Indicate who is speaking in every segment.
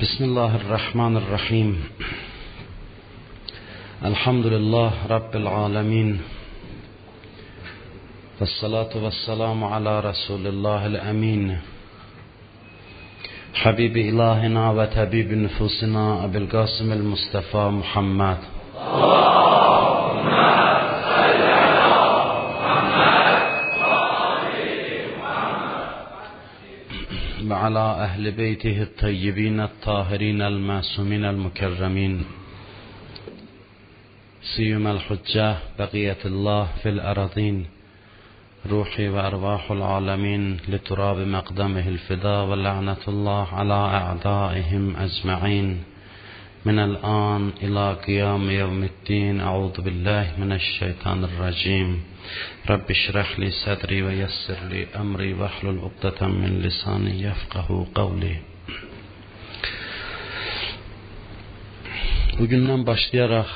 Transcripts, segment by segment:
Speaker 1: Bismillahirrahmanirrahim. Elhamdülillah Rabbil alemin. Vessalatu vesselamu ala Resulillahil emin. Habibi ilahina ve tabibi nüfusina Ebil Kasımil Mustafa Muhammed. وعلى أهل بيته الطيبين الطاهرين المعصومين المكرمين سيما الحجة بقية الله في الأراضين روحي وأرواح العالمين لتراب مقدمه الفداء ولعنة الله على أعدائهم أجمعين من الآن إلى قيام يوم الدين. أعوذ بالله من الشيطان الرجيم. رب اشرح لي صدري ويسر لي أمري واحلل عقدة من لساني يفقه قولي. Bugünden başlayarak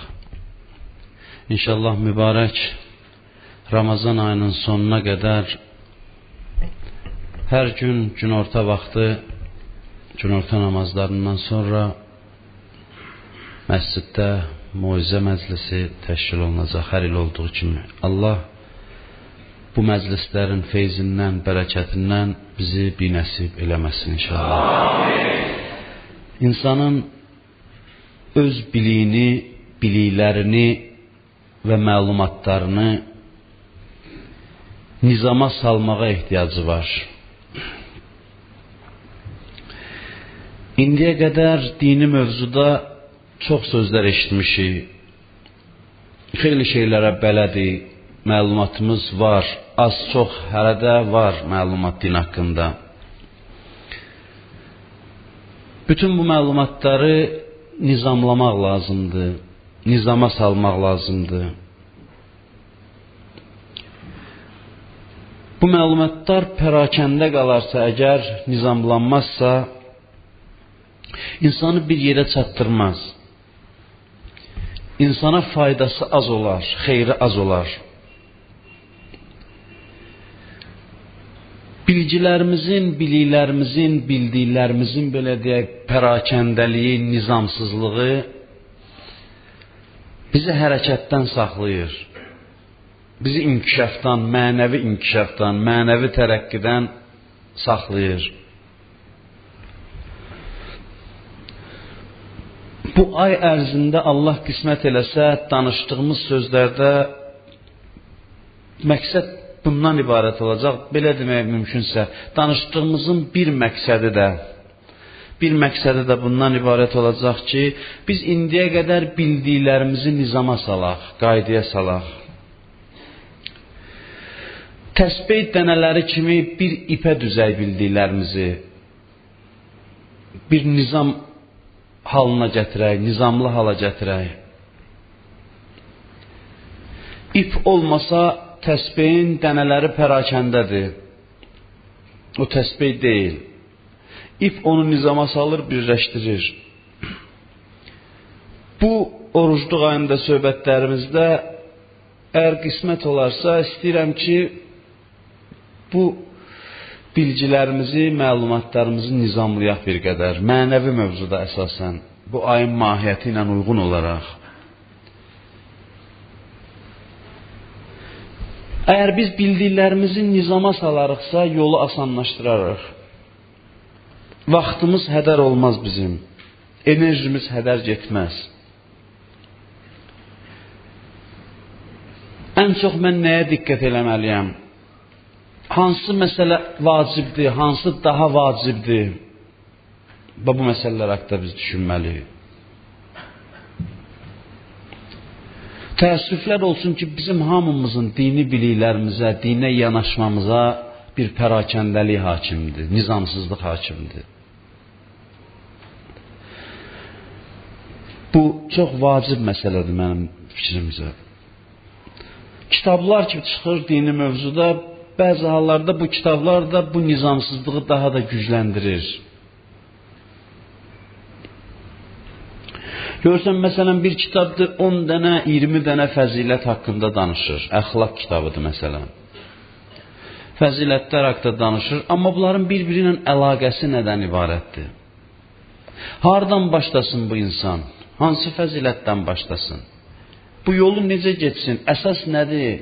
Speaker 1: inşallah mübarek Ramazan ayının sonuna kadar her gün günorta vaxtı, günorta namazlarından sonra məsciddə moizə məclisi təşkil olunacaq hər il olduğu kimi. Allah bu məclislərin feyzindən, bərəkətindən bizi binəsib eləməsin inşallah. İnsanın öz biliyini, biliklərini və məlumatlarını nizama salmağa ehtiyacı var. İndiyə qədər dini mövzuda çox sözlər eşitmişik, xeyli şeylərə bələdik, məlumatımız var, az-çox hələ də var məlumat din haqqında. Bütün bu məlumatları nizamlamaq lazımdır, nizama salmaq lazımdır. Bu məlumatlar pərakəndə qalarsa, əgər nizamlanmazsa, insanı bir yerə çatdırmaz. İnsana faydası az olar, xeyri az olar. Bilgilərimizin, biliklərimizin, bildiklərimizin belə deyək, pərakəndəliyi, nizamsızlığı bizi hərəkətdən saxlayır. Bizi inkişafdan, mənəvi inkişafdan, mənəvi tərəqqidən saxlayır. Bu ay ərzində Allah qismət eləsə, danışdığımız sözlərdə məqsəd bundan ibarət olacaq. Belə demək mümkünsə, danışdığımızın bir məqsədi də bundan ibarət olacaq ki, biz indiyə qədər bildiklərimizi nizama salaq, qaydaya salaq. Təsbeh dənələri kimi bir ipə düzək bildiklərimizi, bir nizam halına gətirək, nizamlı hala gətirək. İp olmasa təsbehin dənələri pərakəndədir. O təsbeh deyil. İp onu nizama salır, birləşdirir. Bu orucluq ayında söhbətlərimizdə əgər qismət olarsa, istəyirəm ki, bu bilgilərimizi, məlumatlarımızı nizamlayaq bir qədər. Mənəvi mövzuda əsasən, bu ayın mahiyyəti ilə uyğun olaraq. Əgər biz bildiklərimizi nizama salarıqsa, yolu asanlaşdırarıq. Vaxtımız hədər olmaz bizim. Enerjimiz hədər getməz. Ən çox mən nəyə diqqət eləməliyəm? Hansı məsələ vacibdir, hansı daha vacibdir? Və bu məsələlər haqqında biz düşünməliyik. Təəssüflər olsun ki, bizim hamımızın dini biliklərimizə, dinə yanaşmamıza bir pərakəndəlik hakimdir, nizamsızlıq hakimdir. Bu çox vacib məsələdir mənim fikrimcə. Kitablar ki çıxır dini mövzuda, bəzi hallarda bu kitablar da bu nizamsızlığı daha da gücləndirir. Görürsən, məsələn, bir kitabdır, 10 dənə, 20 dənə fəzilət haqqında danışır. Əxlaq kitabıdır, məsələn. Fəzilətlər haqqında danışır, amma bunların bir-biri ilə əlaqəsi nədən ibarətdir? Hardan başlasın bu insan? Hansı fəzilətdən başlasın? Bu yolu necə getsin? Əsas nədir?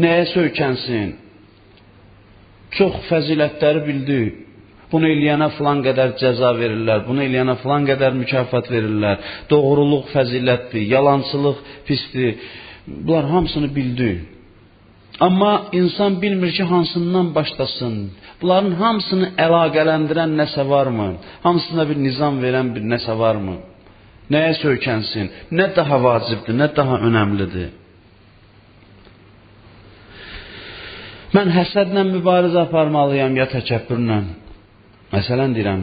Speaker 1: Nəyə söykənsin? Çox fəzilətləri bildi. Bunu eləyənə filan qədər cəza verirlər, bunu eləyənə filan qədər mükafat verirlər. Doğruluq fəzilətdir, yalançılıq pisdir. Bunlar hamısını bildi. Amma insan bilmir ki, hansından başlasın. Bunların hamısını əlaqələndirən nəsə varmı? Hamısına bir nizam verən bir nəsə varmı? Nəyə söykənsin? Nə daha vacibdir, nə daha önəmlidir? Mən həsədlə mübarizə aparmalıyam ya təkəbbürlə? Məsələn deyirəm,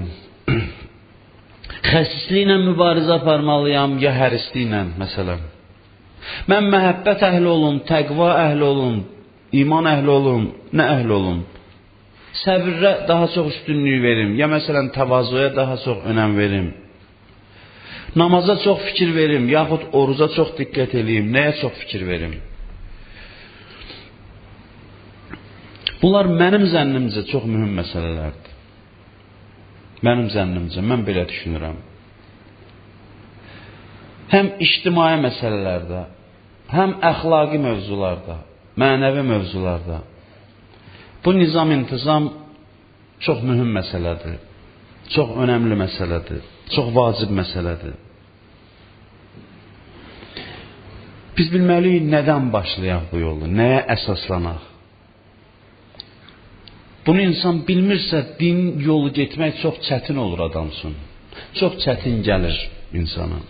Speaker 1: xəsisliklə mübarizə aparmalıyam ya hərisliklə, məsələn. Mən məhəbbət əhli olum, təqva əhli olum, iman əhli olum, nə əhli olum? Səbirə daha çox üstünlük verim, ya məsələn təvazuya daha çox önəm verim. Namaza çox fikir verim, yaxud oruca çox diqqət eləyim, nəyə çox fikir verim? Bunlar mənim zənnimcə çox mühüm məsələlərdir. Mənim zənnimcə, mən belə düşünürəm. Həm ictimai məsələlərdə, həm əxlaqi mövzularda, mənəvi mövzularda bu nizam intizam çox mühüm məsələdir, çox önəmli məsələdir, çox vacib məsələdir. Biz bilməliyik nədən başlayaq bu yolu, nəyə əsaslanaq. Bunu insan bilmirsə, din yolu getmək çox çətin olur adam üçün. Çox çətin gəlir insana.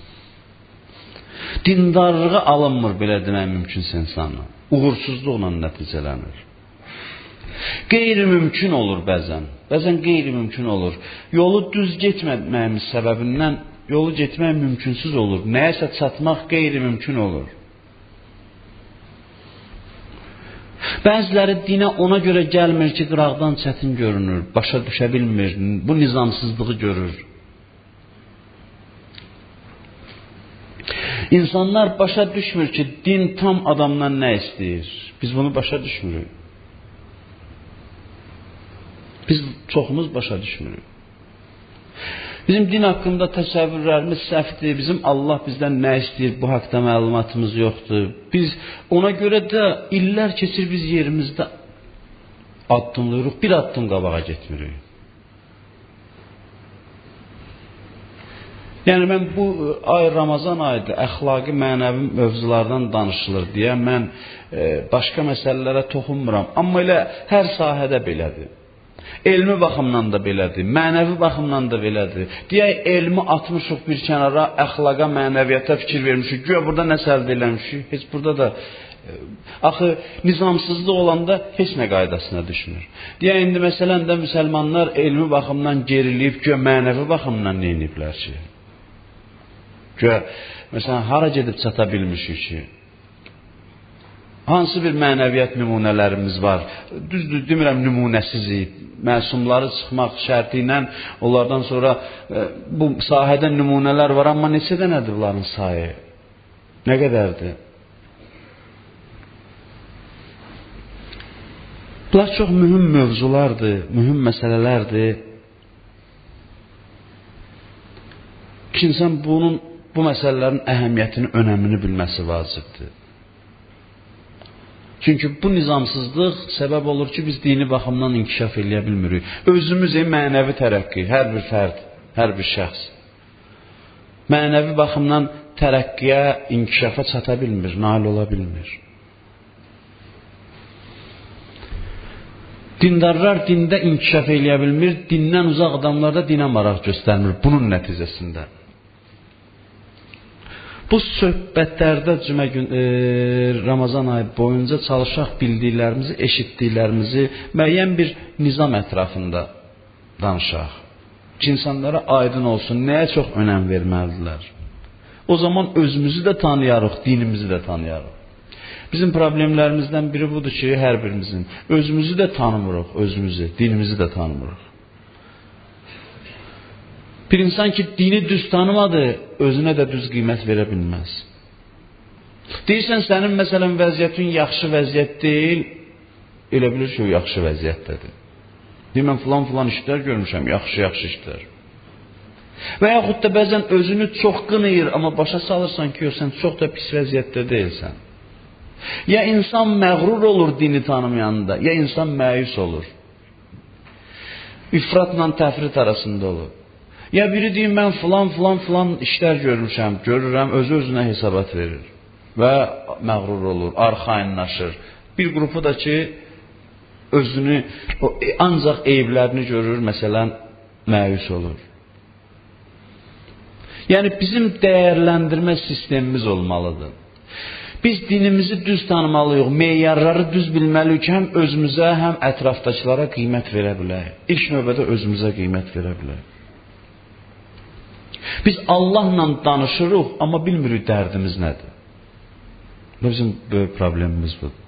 Speaker 1: Dindarlığa alınmır, belə demək mümkünsə insana. Uğursuzluqla nəticələnir. Qeyri-mümkün olur bəzən. Bəzən qeyri-mümkün olur. Yolu düz getməyimiz səbəbindən yolu getmək mümkünsüz olur. Nəyəsə çatmaq qeyri-mümkün olur. Bəziləri dinə ona görə gəlmir ki, qıraqdan çətin görünür, başa düşə bilmir, bu nizamsızlığı görür. İnsanlar başa düşmür ki, din tam adamdan nə istəyir. Biz bunu başa düşmürük. Biz çoxumuz başa düşmürük. Bizim din haqqında təsəvvürlərimiz səhvdir. Bizim Allah bizdən nə istəyir, bu haqda məlumatımız yoxdur. Biz ona görə də illər keçir biz yerimizdə addımlayırıq, bir addım qabağa getmirik. Yəni mən bu ay Ramazan ayıdır, əxlaqi, mənəvi mövzulardan danışılır deyə mən başqa məsələlərə toxunmuram. Amma elə hər sahədə belədir. Elmi baxımdan da belədir, mənəvi baxımdan da belədir. Deyək, elmi atmışıq bir kənara, əxlaqa, mənəviyyata fikir vermişik. Güya burada nə əldə eləmişik? Heç burada da. Axı, nizamsızlıq olanda heç nə qaydasına düşmür. Deyək, indi məsələn də müsəlmanlar elmi baxımdan geriləyib, güya mənəvi baxımdan nə ediblər ki? Güya, məsələn, hara gedib çata bilmişik ki? Hansı bir mənəviyyət nümunələrimiz var? Düzdür, demirəm nümunəsizik. Məsumları çıxmaq şərti ilə onlardan sonra bu sahədə nümunələr var, amma neçə dənədir bunların sayı? Nə qədərdir? Bunlar çox mühüm mövzulardır, mühüm məsələlərdir. Ki, insan bu məsələlərin əhəmiyyətini, önəmini bilməsi vacibdir. Çünki bu nizamsızlıq səbəb olur ki, biz dini baxımdan inkişaf eləyə bilmirik. Özümüz mənəvi tərəqqi, hər bir fərd, hər bir şəxs mənəvi baxımdan tərəqqiyə, inkişafa çata bilmir, nail ola bilmir. Dindarlar dində inkişaf eləyə bilmir, dindən uzaq adamlar da dinə maraq göstərmir bunun nəticəsində. Bu söhbətlərdə cümə gün, Ramazan ayı boyunca çalışaq bildiklərimizi, eşitdiklərimizi müəyyən bir nizam ətrafında danışaq. Ki, insanlara aydın olsun, nəyə çox önəm verməlidirlər. O zaman özümüzü də tanıyarıq, dinimizi də tanıyarıq. Bizim problemlərimizdən biri budur ki, hər birimizin özümüzü də tanımırıq, özümüzü, dinimizi də tanımırıq. Bir insan ki, dini düz tanımadı, özünə də düz qiymət verə bilməz. Deyirsən, sənin məsələn vəziyyətin yaxşı vəziyyət deyil, elə bilir ki, o yaxşı vəziyyətdədir. Deyir, mən filan-filan işlər görmüşəm, yaxşı-yaxşı işlər. Və yaxud da bəzən özünü çox qınayır, amma başa salırsan ki, yox, sən çox da pis vəziyyətdə deyilsən. Ya insan məğrur olur dini tanımayanda, ya insan məyus olur. İfratla təfrit arasında olur. Ya biri deyir, mən filan, filan, filan işlər görmüşəm, görürəm, özü-özünə hesabat verir və məğrur olur, arxayınlaşır. Bir qrupu da ki, özünü, ancaq eyiblərini görür, məsələn, məyus olur. Yəni, bizim dəyərləndirmə sistemimiz olmalıdır. Biz dinimizi düz tanımalıyıq, meyarları düz bilməliyik ki, həm özümüzə, həm ətrafdakılara qiymət verə bilək. İlk növbədə özümüzə qiymət verə bilək. Biz Allahla danışırıq, amma bilmirik dərdimiz nədir. Bu bizim böyük problemimiz budur.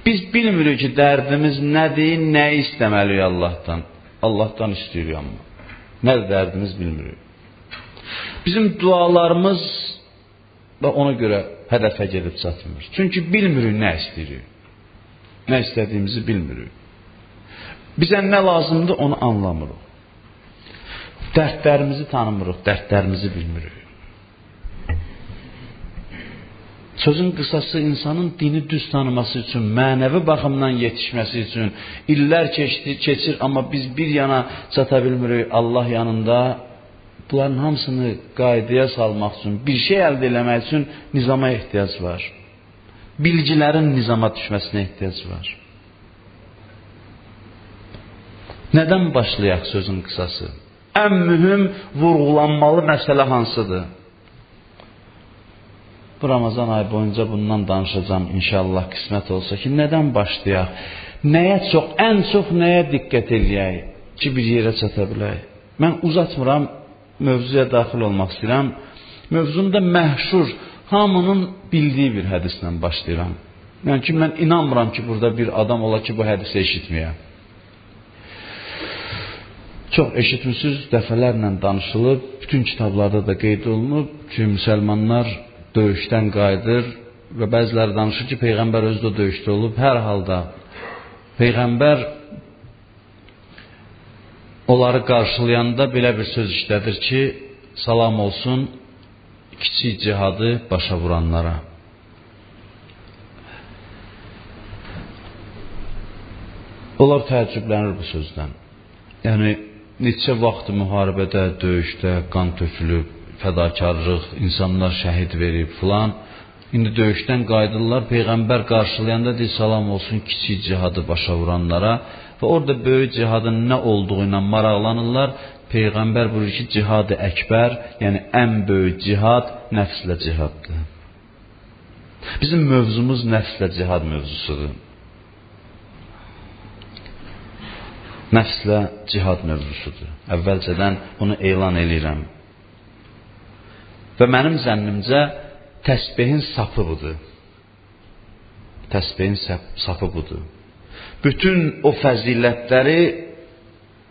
Speaker 1: Biz bilmirik ki, dərdimiz nədir, nə istəməliyik Allahdan. Allahdan istəyirik amma. Nədir dərdimiz bilmirik. Bizim dualarımız və ona görə hədəfə gedib çatmır. Çünki bilmirik nə istəyirik. Nə istədiyimizi bilmirik. Bizə nə lazımdır, onu anlamırıq. Dərdlərimizi tanımırıq, dərdlərimizi bilmirik. Sözün qısası, insanın dini düz tanıması üçün, mənəvi baxımdan yetişməsi üçün illər keçir, amma biz bir yana çata bilmirik Allah yanında. Bunların hamısını qaydaya salmaq üçün, bir şey əldə eləmək üçün nizama ehtiyac var. Bilgilərin nizama düşməsinə ehtiyac var. Nədən başlayaq sözün qısası? Ən mühüm vurğulanmalı məsələ hansıdır? Bu Ramazan ayı boyunca bundan danışacağım inşallah, qismət olsa ki, nədən başlayaq? Nəyə çox, ən çox nəyə diqqət eləyək ki, bir yerə çata bilək? Mən uzatmıram, mövzuya daxil olmaq istəyirəm. Mövzumda məşhur, hamının bildiyi bir hədislə başlayıram. Yəni ki, mən inanmıram ki, burada bir adam ola ki, bu hədisi eşitməyə. Çox eşitmişsiniz, dəfələrlə danışılıb, bütün kitablarda da qeyd olunub ki, müsəlmanlar döyüşdən qayıdır və bəziləri danışır ki, Peyğəmbər özü də döyüşdə olub. Hər halda Peyğəmbər onları qarşılayanda belə bir söz işlədir ki, salam olsun kiçik cihadı başa vuranlara. Onlar təəccüblənir bu sözdən. Yəni, neçə vaxt müharibədə, döyüşdə qan tökülüb, fədakarlıq, insanlar şəhid verib filan. İndi döyüşdən qayıdırlar, Peyğəmbər qarşılayanda deyir, salam olsun kiçik cihadı başa vuranlara. Və orada böyük cihadın nə olduğu ilə maraqlanırlar. Peyğəmbər buyurur ki, cihad-ı əkbər, yəni ən böyük cihad nəfslə cihaddır. Bizim mövzumuz nəfslə cihad mövzusudur. Nəfslə cihad mövzusudur. Əvvəlcədən bunu elan eləyirəm. Və mənim zənnimcə təsbehin sapı budur. Təsbehin sapı budur. Bütün o fəzilətləri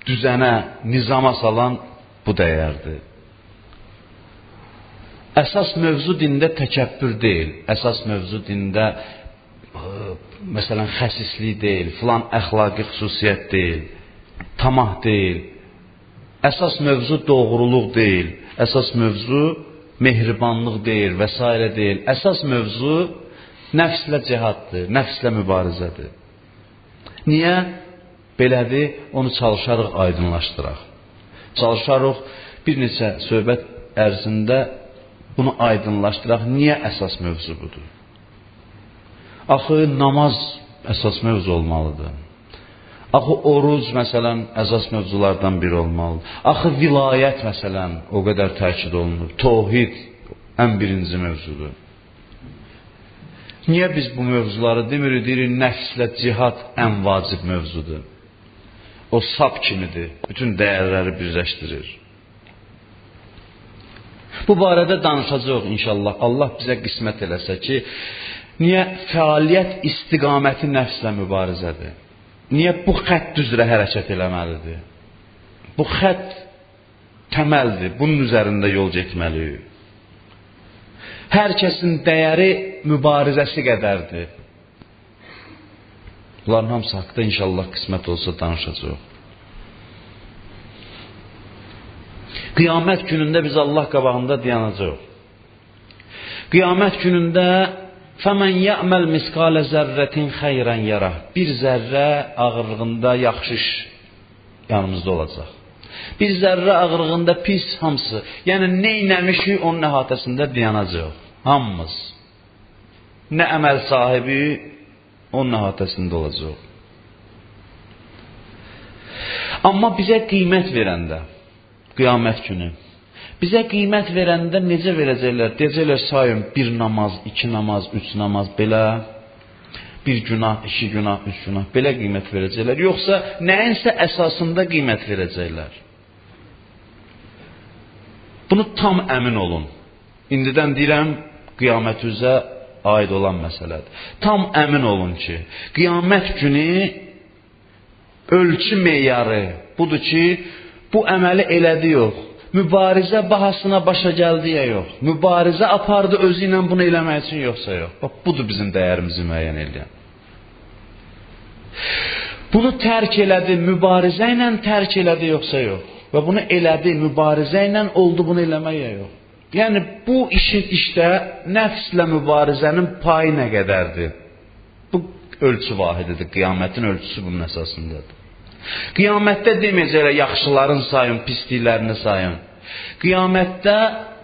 Speaker 1: düzənə, nizama salan bu dəyərdir. Əsas mövzu dində təkəbbür deyil. Əsas mövzu dində məsələn xəsislik deyil, filan əxlaqi xüsusiyyət deyil, tamah deyil. Əsas mövzu doğruluq deyil. Əsas mövzu mehribanlıq deyil və s. deyil. Əsas mövzu nəfslə cihaddır, nəfslə mübarizədir. Niyə? Belədir, onu çalışarıq aydınlaşdıraq. Çalışarıq bir neçə söhbət ərzində bunu aydınlaşdıraq. Niyə əsas mövzu budur? Axı, namaz əsas mövzu olmalıdır. Axı, oruc, məsələn, əsas mövzulardan biri olmalıdır. Axı, vilayət, məsələn, o qədər təkid olunur. Tohid ən birinci mövzudur. Niyə biz bu mövzuları demirik? Deyirik, nəfslə cihad ən vacib mövzudur. O sap kimidir, bütün dəyərləri birləşdirir. Bu barədə danışacağıq inşallah. Allah bizə qismət eləsə ki, niyə fəaliyyət istiqaməti nəfslə mübarizədir? Niyə bu xətt üzrə hərəkət eləməlidir? Bu xətt təməldir, bunun üzərində yol getməliyik. Hər kəsin dəyəri mübarizəsi qədərdir. Bunların hamısı haqda inşallah qismət olsa danışacaq. Qiyamət günündə biz Allah qabağında dayanacağıq. Qiyamət günündə فَمَنْ يَعْمَلْ مِسْقَالَ زَرَّةٍ خَيْرًا يَرَهُ. Bir zərrə ağırlığında yaxşı iş yanımızda olacaq. Bir zərrə ağırlığında pis hamısı. Yəni nə eləmişik onun əhatəsində dayanacaq. Hamımız. Nə əməl sahibi onun əhatəsində olacaq. Amma bizə qiymət verəndə, qiyamət günü, bizə qiymət verəndə necə verəcəklər? Deyəcəklər sayın bir namaz, iki namaz, üç namaz, belə bir günah, iki günah, üç günah, belə qiymət verəcəklər. Yoxsa nəyinsə əsasında qiymət verəcəklər. Bunu tam əmin olun. İndidən deyirəm, qiyamət üzə aid olan məsələdir. Tam əmin olun ki, qiyamət günü ölçü meyarı budur ki, bu əməli elədi yox, mübarizə bahasına başa gəldi ya yox, mübarizə apardı özü ilə bunu eləmək üçün yoxsa yox. Bax, budur bizim dəyərimizi müəyyən eləyən. Bunu tərk elədi, mübarizə ilə tərk elədi yoxsa yox. Və bunu elədi, mübarizə ilə oldu bunu eləmək ya yox. Yəni, bu işin işdə nəfslə mübarizənin payı nə qədərdir? Bu ölçü vahididir, qiyamətin ölçüsü bunun əsasındadır. Qiyamətdə deməyəcəklər, yaxşıların sayın, pisliklərini sayın. Qiyamətdə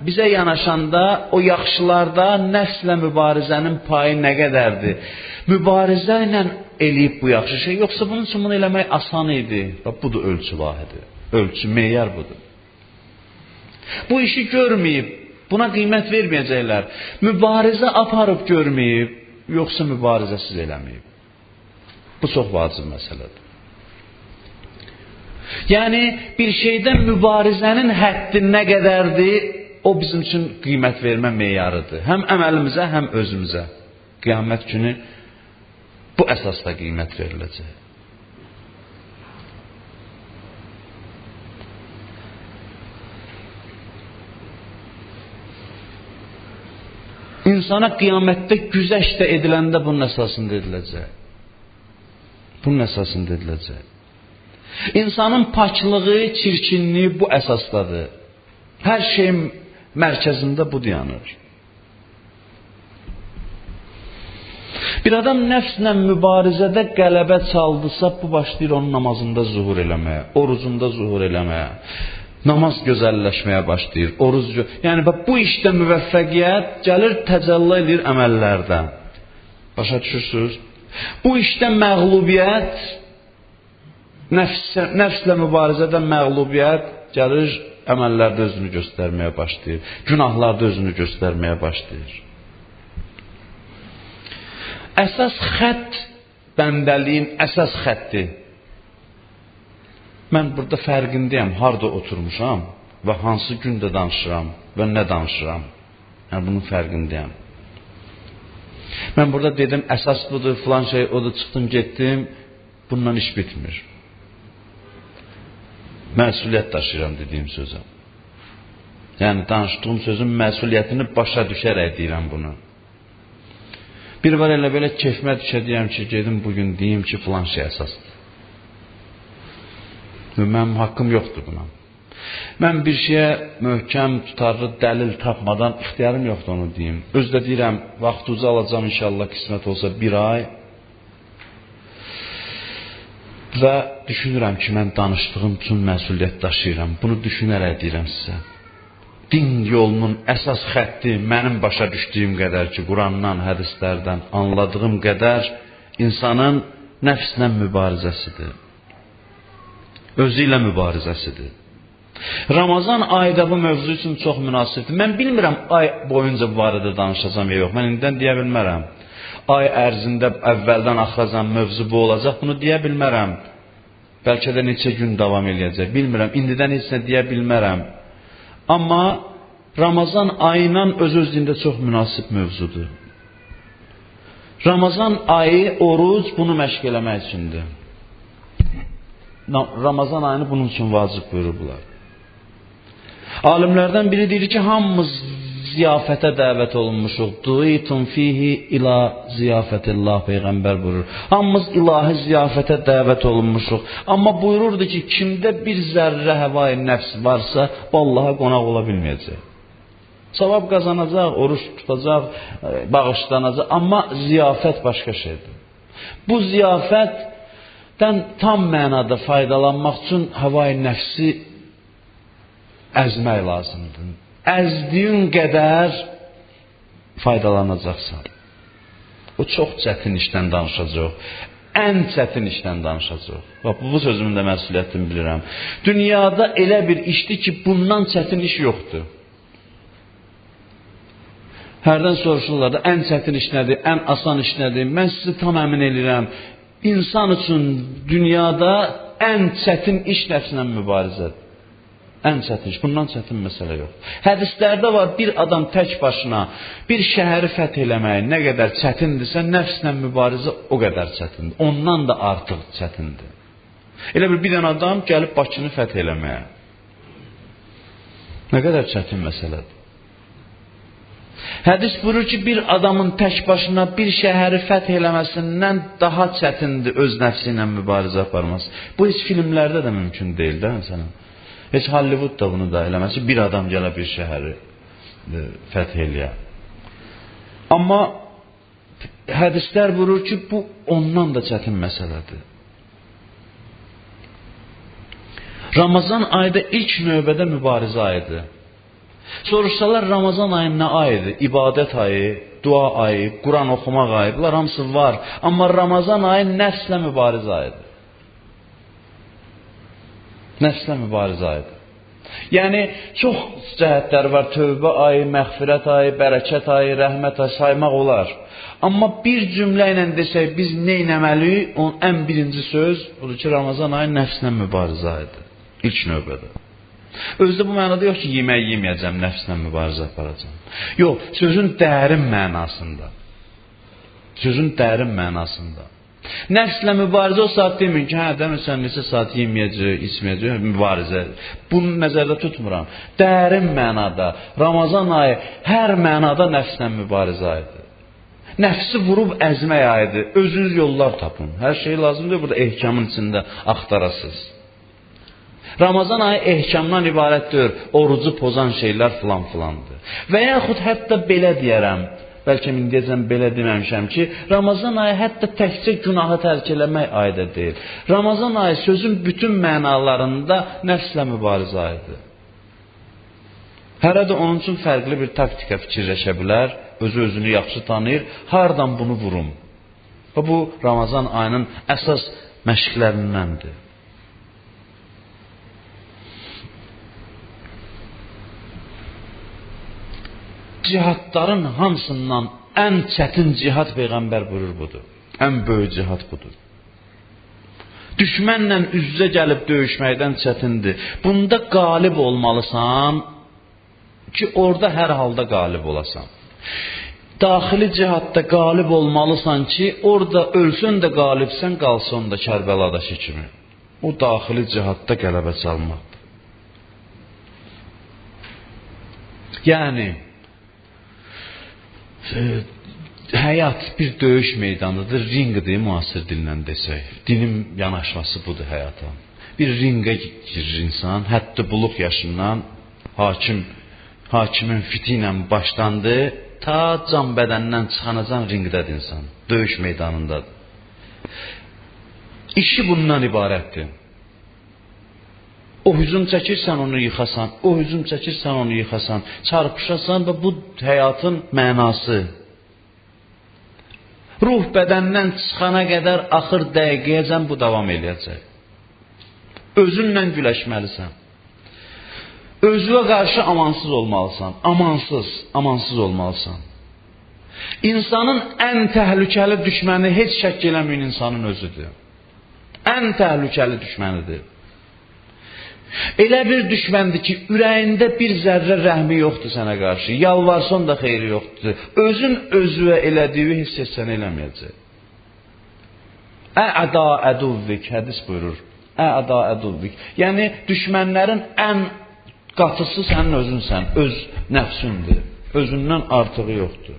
Speaker 1: bizə yanaşanda o yaxşılarda nəfslə mübarizənin payı nə qədərdir? Mübarizə ilə eləyib bu yaxşı şey, yoxsa bunun üçün bunu eləmək asan idi. Bax, budur ölçü vahidi, ölçü, meyar budur. Bu işi görməyib, buna qiymət verməyəcəklər. Mübarizə aparıb görməyib, yoxsa mübarizəsiz eləməyib. Bu çox vacib məsələdir. Yəni, bir şeydə mübarizənin həddi nə qədərdir, o bizim üçün qiymət vermə meyarıdır. Həm əməlimizə, həm özümüzə. Qiyamət günü bu əsasda qiymət veriləcək. İnsana qiyamətdə güzəşt də ediləndə bunun əsasında ediləcək. Bunun əsasında ediləcək. İnsanın paklığı, çirkinliyi bu əsasdadır. Hər şeyin mərkəzində bu dayanır. Bir adam nəfslə mübarizədə qələbə çaldısa, bu başlayır onun namazında zuhur eləməyə, orucunda zuhur eləməyə. Namaz gözəlləşməyə başlayır, oruc. Yəni bu işdə müvəffəqiyyət gəlir, təcəlli edir əməllərdə. Başa düşürsünüz? Bu işdə məğlubiyyət, nəfslə mübarizədə məğlubiyyət gəlir, əməllərdə özünü göstərməyə başlayır, günahlarda özünü göstərməyə başlayır. Əsas xətt, bəndəliyin əsas xətti. Mən burada fərqindəyəm, harada oturmuşam və hansı gündə danışıram və nə danışıram. Yəni, bunun fərqindəyəm. Mən burada dedim, əsas budur, filan şey, odur, çıxdım, getdim. Bundan iş bitmir. Məsuliyyət daşıyıram dediyim sözə. Yəni, danışdığım sözün məsuliyyətini başa düşərək deyirəm bunu. Bir var elə belə keyfimə düşə deyəm ki, gedim bugün deyim ki, filan şey əsasdır. Mənim haqqım yoxdur buna. Mən bir şeyə möhkəm, tutarlı dəlil tapmadan ixtiyarım yoxdur onu deyim. Özü də deyirəm, vaxt uca alacağam inşallah, qismət olsa bir ay. Və düşünürəm ki, mən danışdığım üçün məsuliyyət daşıyıram. Bunu düşünərək deyirəm sizə. Din yolunun əsas xətti mənim başa düşdüyüm qədər ki, Qurandan, hədislərdən anladığım qədər insanın nəfslə mübarizəsidir. Özü ilə mübarizəsidir. Ramazan ayı da bu mövzu üçün çox münasibdir. Mən bilmirəm ay boyunca bu barədə danışacağam ya yox. Mən indidən deyə bilmərəm. Ay ərzində əvvəldən axıracan mövzu bu olacaq. Bunu deyə bilmərəm. Bəlkə də neçə gün davam eləyəcək. Bilmirəm. İndidən heç nə deyə bilmərəm. Amma Ramazan ayıyla öz-özlüyündə çox münasib mövzudur. Ramazan ayı, oruc bunu məşq eləmək üçündür. Ramazan ayını bunun üçün vacib buyurublar. Alimlərdən biri deyir ki, hamımız ziyafətə dəvət olunmuşuq. Duitun fihi ila ziyafətillah, Peyğəmbər buyurur. Hamımız ilahi ziyafətə dəvət olunmuşuq. Amma buyururdu ki, kimdə bir zərrə həvai nəfs varsa, vallaha qonaq ola bilməyəcək. Savab qazanacaq, oruç tutacaq, bağışlanacaq. Amma ziyafət başqa şeydir. Bu ziyafətdən tam mənada faydalanmaq üçün həvai nəfsi əzmək lazımdır. Əzdiyin qədər faydalanacaqsan. O çox çətin işdən danışacaq. Ən çətin işdən danışacaq. Bax, bu sözümün də məsuliyyətini bilirəm. Dünyada elə bir işdir ki, bundan çətin iş yoxdur. Hərdən soruşurlar da, ən çətin iş nədir, ən asan iş nədir? Mən sizi tam əmin eləyirəm. İnsan üçün dünyada ən çətin iş nəfsinə mübarizədir. Ən çətin iş, bundan çətin məsələ yox. Hədislərdə var, bir adam tək başına bir şəhəri fəth eləmək nə qədər çətindirsə, nəfslə mübarizə o qədər çətindir. Ondan da artıq çətindir. Elə bir dənə adam gəlib Bakını fəth eləməyə. Nə qədər çətin məsələdir. Hədis buyurur ki, bir adamın tək başına bir şəhəri fəth eləməsindən daha çətindir öz nəfsi ilə mübarizə aparması. Bu heç filmlərdə də mümkün deyil, də məsələn. Heç Hollywood da bunu da eləməsi, bir adam gələ bir şəhəri fəth eləyə. Amma hədislər buyurur ki, bu ondan da çətin məsələdir. Ramazan ayı da ilk növbədə mübarizə ayıdır. Soruşsalar Ramazan ayı nə ayıdır? İbadət ayı, dua ayı, Quran oxumaq ayı, bunlar hamısı var. Amma Ramazan ayı nəfslə mübarizə ayıdır. Nəfslə mübarizə ayıdır. Yəni, çox cəhətlər var. Tövbə ayı, məğfirət ayı, bərəkət ayı, rəhmət ayı saymaq olar. Amma bir cümlə ilə desək, biz nə etməliyik? Onun ən birinci söz budur ki, Ramazan ayı nəfslə mübarizə ayıdır. İlk növbədə. Özdə bu mənada yox ki, yemək yeməyəcəm, nəfslə mübarizə aparacam. Yox, sözün dərin mənasında. Sözün dərin mənasında. Nəfslə mübarizə o saat demin ki, hə, demirsən, neçə saat yeməyəcək, içməyəcək, mübarizə. Bunu nəzərdə tutmuram. Dərin mənada, Ramazan ayı hər mənada nəfslə mübarizə ayıdır. Nəfsi vurub əzmək ayıdır. Özünüz yollar tapın. Hər şey lazımdır, burada ehkamın içində axtarasınız. Ramazan ayı ehkamdan ibarətdir. Orucu pozan şeylər filan filandır. Və yaxud hətta belə deyərəm, bəlkə indiyəcən belə deməmişəm ki, Ramazan ayı hətta təkcə günahı tərk eləmək ayı da deyil. Ramazan ayı sözün bütün mənalarında nəfslə mübarizə ayıdır. Hələ də onun üçün fərqli bir taktika fikirləşə bilər, özü özünü yaxşı tanıyır, hardan bunu vurum? Və bu Ramazan ayının əsas məşqlərindəndir. Cihadların hamısından ən çətin cihad Peyğəmbər buyurur budur. Ən böyük cihad budur. Düşmənlə üz-üzə gəlib döyüşməkdən çətindir. Bunda qalib olmalısan ki, orada hər halda qalib olasan. Daxili cihadda qalib olmalısan ki, orada ölsün də qalibsən, qalsın da Kərbəladaşı kimi. O daxili cihadda qələbə çalmaqdır. Yəni, həyat bir döyüş meydanıdır, ringdir müasir dillə desək. Dinin yanaşması budur həyata. Bir ringə girir insan, hətta buluq yaşından hakimin fiti ilə başlandı, ta can bədəndən çıxanacan ringdədir insan, döyüş meydanındadır. İşi bundan ibarətdir. O hücum çəkirsən, onu yıxasan, o hücum çəkirsən, onu yıxasan, çarpışasan və bu həyatın mənası. Ruh bədəndən çıxana qədər axır dəqiqəyəcən bu davam eləyəcək. Özünlə güləşməlisən. Özünə qarşı amansız olmalısan. Amansız, amansız olmalısan. İnsanın ən təhlükəli düşməni heç şəkk eləməyin insanın özüdür. Ən təhlükəli düşmənidir. Elə bir düşməndir ki, ürəyində bir zərrə rəhmi yoxdur sənə qarşı. Yalvarsan da xeyri yoxdur. Özün özünə elədiyi hiss etsən eləməyəcək. Ə'da əduvvik, hədis buyurur. Ə'da əduvvik. Yəni, düşmənlərin ən qatısı sənin özünsən, öz nəfsündür.
Speaker 2: Özündən artığı yoxdur.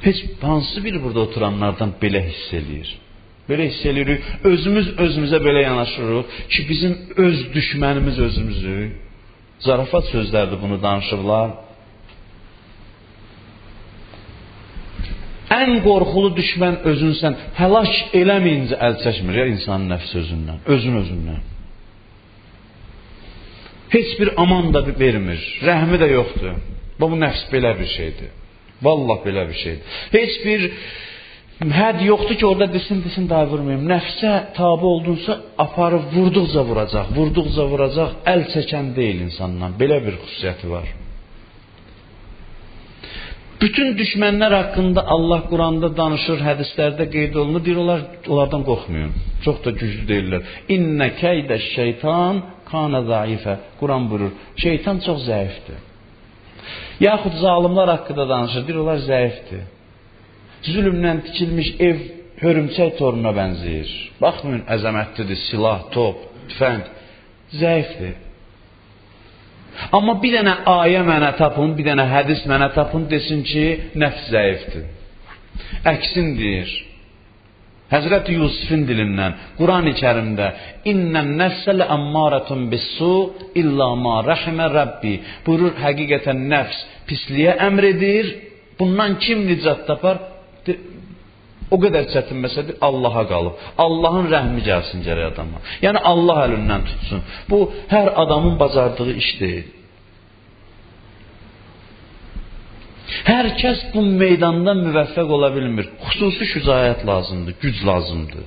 Speaker 2: Heç hansı biri burada oturanlardan belə hiss eləyir? Belə hiss eləyirik, özümüz özümüzə belə yanaşırıq ki, bizim öz düşmənimiz özümüzü. Zarafat sözlərdir bunu danışıblar. Ən qorxulu düşmən özünsən. Həlak eləməyincə əl çəkmir ya insanın nəfs özündən, özün özündən. Heç bir aman da vermir, rəhmi də yoxdur. Bu nəfs belə bir şeydir. Vallah belə bir şeydir. Heç bir hədd yoxdur ki, orada desin, daha vurmayayım. Nəfsə tabi oldunsa, aparıb vurduqca vuracaq, vurduqca vuracaq, əl çəkən deyil insandan. Belə bir xüsusiyyəti var. Bütün düşmənlər haqqında Allah Quranda danışır, hədislərdə qeyd olunur, deyir, onlardan qorxmayın. Çox da güclü deyirlər. İnnə keydə şeytan kana zaifə. Quran buyurur, şeytan çox zəifdir. Yaxud zalimlar haqqında danışır, deyir, onlar zəifdir. Zülümlə tikilmiş ev hörümçək toruna bənzəyir. Baxmayın, əzəmətlidir, silah, top, tüfəng, zəifdir. Amma bir dənə ayə mənə tapın, bir dənə hədis mənə tapın, desin ki, nəfs zəifdir. Əksin deyir. Həzrəti Yusufin dilindən, Quran-ı Kərimdə İnnən nəfsə ləəmmarətun bissu illə ma rəhimə Rəbbi. Buyurur, həqiqətən nəfs pisliyə əmr edir. Bundan kim nicat tapar? O qədər çətin məsələdir, Allaha qalıb. Allahın rəhmi gəlsin gərək adama. Yəni Allah əlindən tutsun. Bu, hər adamın bacardığı iş deyil. Hər kəs bu meydanda müvəffəq ola bilmir. Xüsusi şücaət lazımdır, güc lazımdır.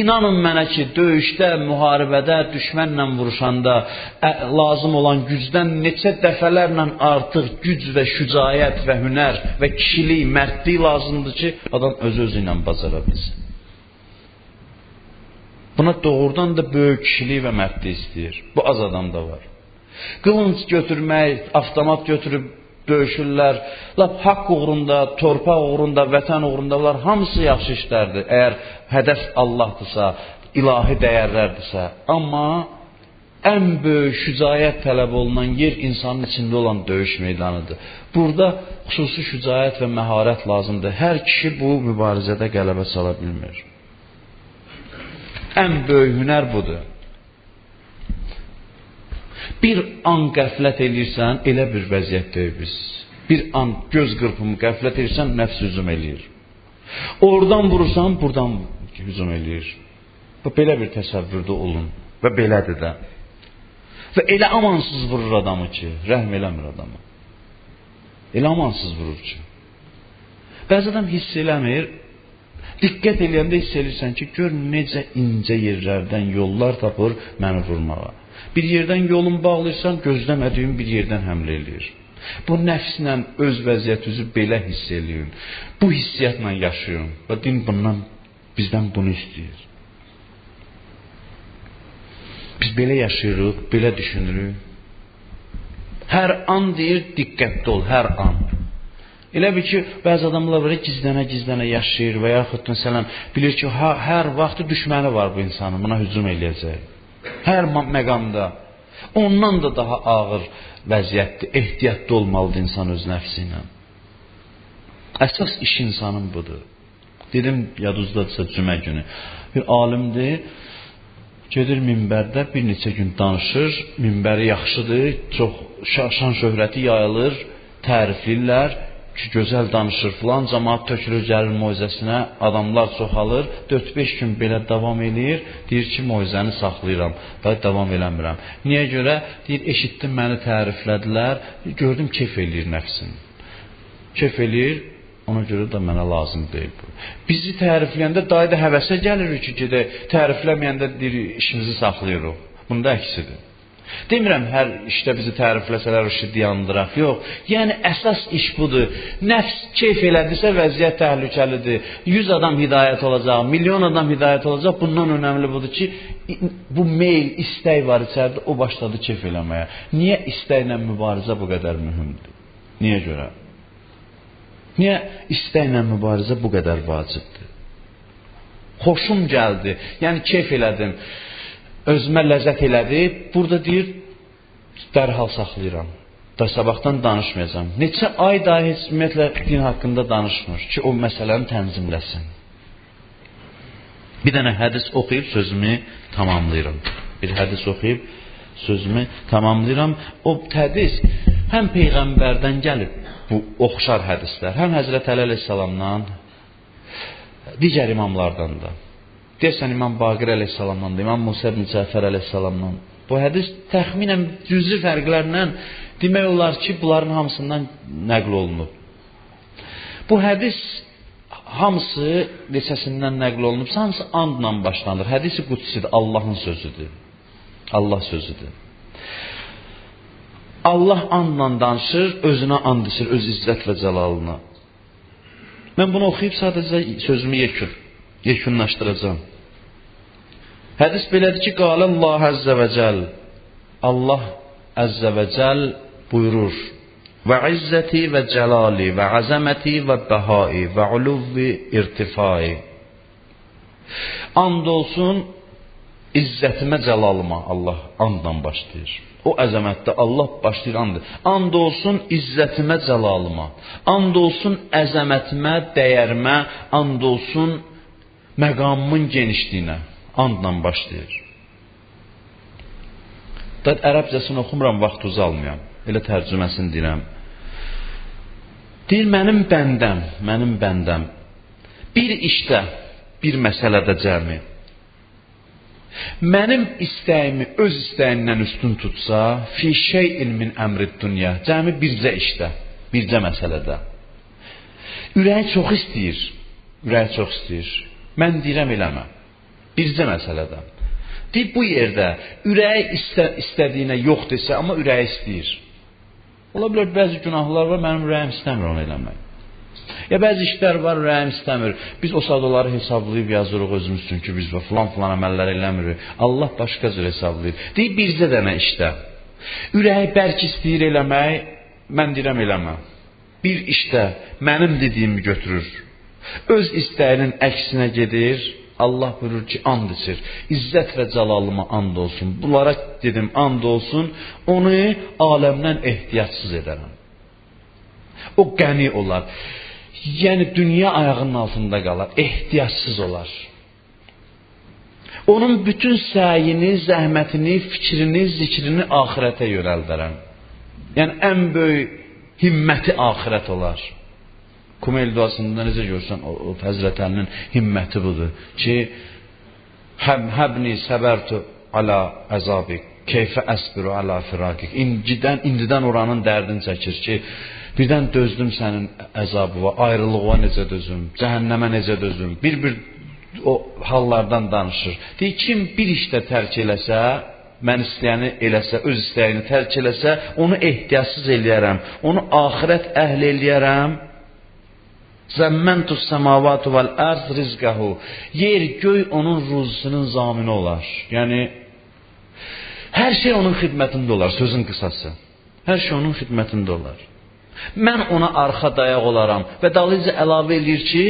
Speaker 2: İnanın mənə ki, döyüşdə, müharibədə, düşmənlə vuruşanda lazım olan gücdən neçə dəfələrlə artıq güc və şücaət və hünər və kişilik, mərdlik lazımdır ki, adam öz-özü ilə bacara bilsin. Buna doğrudan da böyük kişilik və mərdlik istəyir. Bu az adamda var. Qılınc götürmək, avtomat götürüb döyüşürlər. Lap haqq uğrunda, torpaq uğrunda, vətən uğrunda bunlar hamısı yaxşı işlərdir. Əgər hədəf Allah'dırsa, ilahi dəyərlərdirsə. Amma ən böyük şücaət tələb olunan yer insanın içində olan döyüş meydanıdır. Burada xüsusi şücaət və məharət lazımdır. Hər kişi bu mübarizədə qələbə çala bilmir. Ən böyük hünər budur. Bir an qəflət eləyirsən, elə bir vəziyyətdəyik biz. Bir an göz qırpımı qəflət eləyirsən, nəfs hücum eləyir. Oradan vurursan, buradan hücum eləyir. Bu, belə bir təsəvvürdə olun və belədir də. Və elə amansız vurur adamı ki, rəhm eləmir adamı. Elə amansız vurur ki. Bəzi adam hiss eləmir, diqqət eləyəndə hiss eləyirsən ki, gör necə incə yerlərdən yollar tapır məni vurmağa. Bir yerdən yolun bağlayırsan, gözləmədiyin bir yerdən həmlə eləyir. Bu nəfslə öz vəziyyətinizi belə hiss eləyin. Bu hissiyyatla yaşayın. Və din bundan, bizdən bunu istəyir. Biz belə yaşayırıq, belə düşünürük. Hər an deyir, diqqətli ol, hər an. Elə bil ki, bəzi adamlar var, gizlənə-gizlənə yaşayır və yaxud məsələn, bilir ki, hər vaxt düşməni var bu insanın, buna hücum eləyəcək. Hər məqamda. Ondan da daha ağır vəziyyətdir, ehtiyatlı olmalıdır insan öz nəfsi ilə. Əsas iş insanın budur. Dedim, yaduzdadırsa cümə günü. Bir alimdir, gedir minbərdə bir neçə gün danışır, minbəri yaxşıdır, çox şan şöhrəti yayılır, tərifləyirlər ki, gözəl danışır filan, cəmaat tökülür, gəlir moizəsinə, adamlar çoxalır, 4-5 gün belə davam eləyir, deyir ki, moizəni saxlayıram, da davam eləmirəm. Niyə görə? Deyir, eşitdim, məni təriflədilər, gördüm, kef eləyir nəfsim. Kef eləyir, ona görə də mənə lazım deyil bu. Bizi tərifləyəndə dayı da həvəsə gəlirik ki, gedək, tərifləməyəndə deyir, işimizi saxlayırıq. Bunda əksidir. Demirəm, hər işdə bizi tərifləsələr, işi dayandıraq. Yox, yəni əsas iş budur. Nəfs keyf elədirsə, vəziyyət təhlükəlidir. 100 adam hidayət olacaq, milyon adam hidayət olacaq. Bundan önəmli budur ki, bu meyl, istək var içəridə, o başladı keyf eləməyə. Niyə istəklə mübarizə bu qədər mühümdür? Niyə görə? Niyə istəklə mübarizə bu qədər vacibdir? Xoşum gəldi, yəni keyf elədim, özümə ləzzət elədi. Burada deyir, Dərhal saxlayıram. Da sabahdan danışmayacağam. Neçə ay daha heç ümumiyyətlə din haqqında danışmır ki, o məsələni tənzimləsin. Bir dənə hədis oxuyub sözümü tamamlayıram. Bir hədis oxuyub sözümü tamamlayıram. O hədis həm Peyğəmbərdən gəlib, bu oxşar hədislər, həm Həzrət Əli əleyhissalamdan, digər imamlardan da. Deyəsən İmam Baqir əleyhissalamdan da, İmam Musa ibn Cəfər əleyhissalamdan. Bu hədis təxminən cüzi fərqlərlə demək olar ki, bunların hamısından nəql olunub. Bu hədis hamısı neçəsindən nəql olunubsa, hamısı andla başlanır. Hədis-i qudsidir, Allahın sözüdür. Allah sözüdür. Allah andla danışır, özünə and içir, öz izzət və cəlalına. Mən bunu oxuyub sadəcə sözümü yekunlaşdıracağam. Hədis belədir ki, qalallah əzzə və cəl. Allah əzzə və cəl buyurur. Və izzəti və cəlali və əzəməti və bəhai və uluvvi irtifai. And olsun izzətimə, cəlalıma. Allah andla başlayır. O əzəmətdə Allah başlayır and. And olsun izzətimə, cəlalıma. And olsun əzəmətimə, dəyərimə. And olsun məqamımın genişliyinə. Andla başlayır. Da ərəbcəsini oxumuram, vaxt uzalmayam. Elə tərcüməsini deyirəm. Deyir, mənim bəndəm, mənim bəndəm bir işdə, bir məsələdə cəmi mənim istəyimi öz istəyindən üstün tutsa, fi şeyin min əmrid dünya, cəmi bircə işdə, bircə məsələdə. Ürəyi çox istəyir, ürəyi çox istəyir. Mən deyirəm eləmə. Bircə məsələdə. Deyir, bu yerdə ürəyi istədiyinə yox desə, amma ürəyi istəyir. Ola bilər, bəzi günahlar var, mənim ürəyim istəmir onu eləmək. Ya bəzi işlər var, ürəyim istəmir. Biz o saat onları hesablayıb yazırıq özümüz üçün ki, biz filan-filan əməllər eləmirik. Allah başqa cür hesablayır. Deyir, bircə dənə işdə. Ürəyi bərk istəyir eləmək, mən deyirəm eləmə. Bir işdə mənim dediyimi götürür. Öz istəyinin əksinə gedir. Allah buyurur ki, and içir. İzzət və cəlalıma and olsun. Bunlara dedim, and olsun. Onu aləmdən ehtiyacsız edərəm. O qəni olar. Yəni, dünya ayağının altında qalar. Ehtiyacsız olar. Onun bütün səyini, zəhmətini, fikrini, zikrini axirətə yönəldərəm. Yəni, ən böyük himməti axirət olar. Kumeyl duasında necə görsən, o Həzrət Əlinin himməti budur ki, həbni səbərtu alə əzabik, keyfə əsbiru alə firakik. İndidən oranın dərdini çəkir ki, birdən dözdüm sənin əzabıva, ayrılığına necə dözüm, cəhənnəmə necə dözüm, bir-bir o hallardan danışır. Deyir, kim bir işdə tərk eləsə, mən istəyəni eləsə, öz istəyini tərk eləsə, onu ehtiyacsız eləyərəm, onu axirət əhli eləyərəm. Zəmməntus səmavatu vəl ərz rizqəhu. Yer, göy onun ruzusunun zamini olar. Yəni, hər şey onun xidmətində olar, sözün qısası. Hər şey onun xidmətində olar. Mən ona arxa dayaq olaram. Və dalınca əlavə eləyir ki,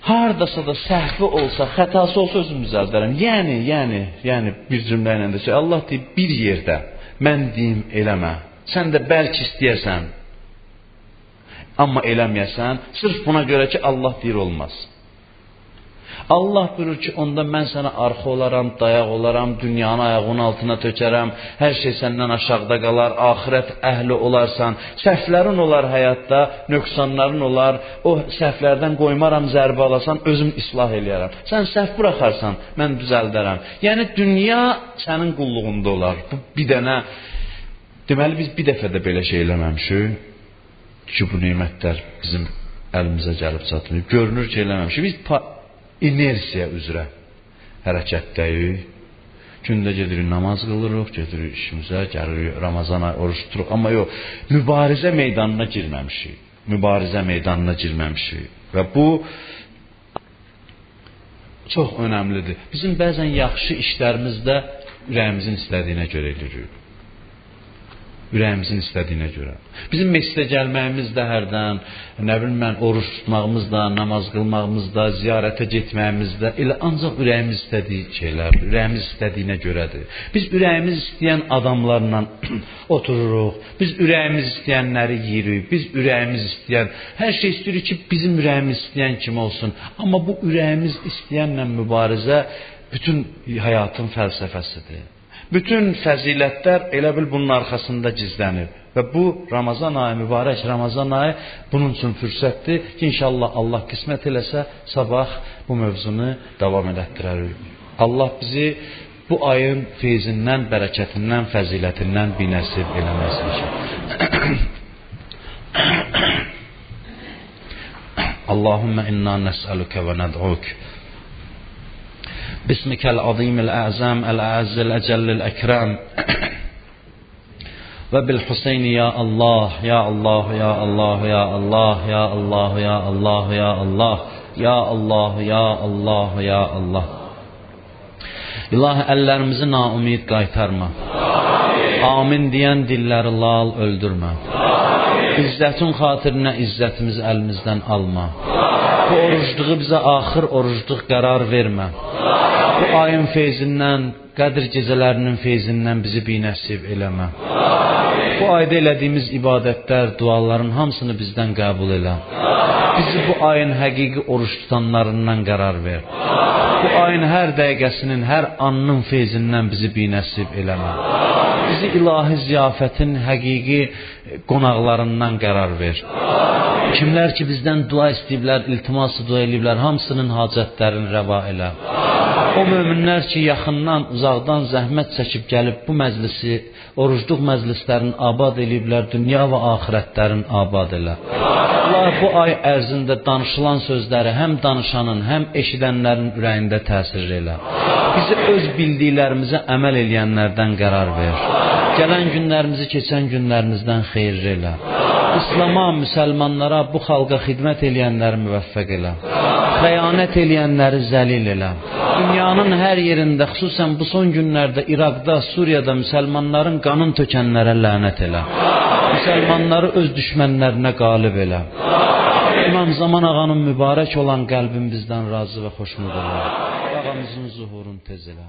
Speaker 2: hardasa da səhvi olsa, xətası olsa özüm düzəldərəm. Yəni, bir cümlə ilə desək, Allah deyir, bir yerdə mən deyim eləmə. Sən də bəlkə istəyəsən, amma eləməyəsən, sırf buna görə ki, Allah deyir olmaz. Allah buyurur ki, onda mən sənə arxa olaram, dayaq olaram, dünyanı ayağının altına tökərəm, hər şey səndən aşağıda qalar, axirət əhli olarsan, səhvlərin olar həyatda, nöqsanların olar, o səhvlərdən qoymaram zərbə alasan, özüm islah eləyərəm. Sən səhv buraxarsan, mən düzəldərəm. Yəni, dünya sənin qulluğunda olar. Bu bir dənə, deməli, biz bir dəfə də belə şey eləməmişik ki, bu nemətlər bizim əlimizə gəlib çatmıyor. Görünür ki, eləməmişik. Biz inersiya üzrə hərəkətdəyik. Gündə gedirik, namaz qılırıq, gedirik işimizə, gəlirik, Ramazan ayı oruç tuturuq. Amma yox, mübarizə meydanına girməmişik. Mübarizə meydanına girməmişik. Və bu çox önəmlidir. Bizim bəzən yaxşı işlərimizdə ürəyimizin istədiyinə görə eləyirik. Ürəyimizin istədiyinə görə. Bizim məscidə gəlməyimiz də hərdən, nə bilim mən, oruç tutmağımız da, namaz qılmağımız da, ziyarətə getməyimiz də elə ancaq ürəyimiz istədiyi şeylərdir. Ürəyimiz istədiyinə görədir. Biz ürəyimiz istəyən adamlarla otururuq, biz ürəyimiz istəyənləri yeyirik, biz ürəyimiz istəyən, hər şey istəyirik ki, bizim ürəyimiz istəyən kim olsun. Amma bu ürəyimiz istəyənlə mübarizə bütün həyatın fəlsəfəsidir. Bütün fəzilətlər elə bil bunun arxasında gizlənir. Və bu Ramazan ayı, mübarək Ramazan ayı bunun üçün fürsətdir ki, inşallah Allah qismət eləsə, sabah bu mövzunu davam elətdirərik. Allah bizi bu ayın feyzindən, bərəkətindən, fəzilətindən binəsib eləməsin. Allahümmə inna nəsəlükə və nəd'uk. باسمك العظيم الأعظم الأعز الأجل الأكرم وبالحسين يا الله يا الله يا الله يا الله يا الله يا الله يا الله يا الله يا الله يا الله. İlahi, əllərimizi naümid qaytarma. Amin deyən dilləri lal öldürmə. İzzətin xatirinə izzətimizi əlimizdən alma. Bu orucluğu bizə axır orucluq qərar vermə. Bu ayın feyzindən, Qədir gecələrinin feyzindən bizi binəsib eləmə. Bu ayda elədiyimiz ibadətlər, duaların hamısını bizdən qəbul elə. Bizi bu ayın həqiqi oruç tutanlarından qərar ver. Bu ayın hər dəqiqəsinin, hər anının feyzindən bizi binəsib eləmə. Bizi ilahi ziyafətin həqiqi qonaqlarından qərar ver. Kimlər ki bizdən dua istəyiblər, iltiması dua eləyiblər, hamısının hacətlərini rəva elə. O möminlər ki yaxından, uzaqdan zəhmət çəkib gəlib bu məclisi, orucluq məclislərini abad eləyiblər, dünya və axirətlərini abad elə. Allah bu ay ərzində danışılan sözləri həm danışanın, həm eşidənlərin ürəyində təsir elə. Bizi öz bildiklərimizə əməl eləyənlərdən qərar ver. Gələn günlərimizi keçən günlərimizdən xeyirli elə. İslama, müsəlmanlara, bu xalqa xidmət eləyənləri müvəffəq elə. Xəyanət eləyənləri zəlil elə. Dünyanın hər yerində, xüsusən bu son günlərdə İraqda, Suriyada müsəlmanların qanın tökənlərə lənət elə. Müsəlmanları öz düşmənlərinə qalib elə. İmam Zaman ağanın mübarək olan qəlbin bizdən razı və xoşnud elə. Ağamızın zuhurunu tez elə.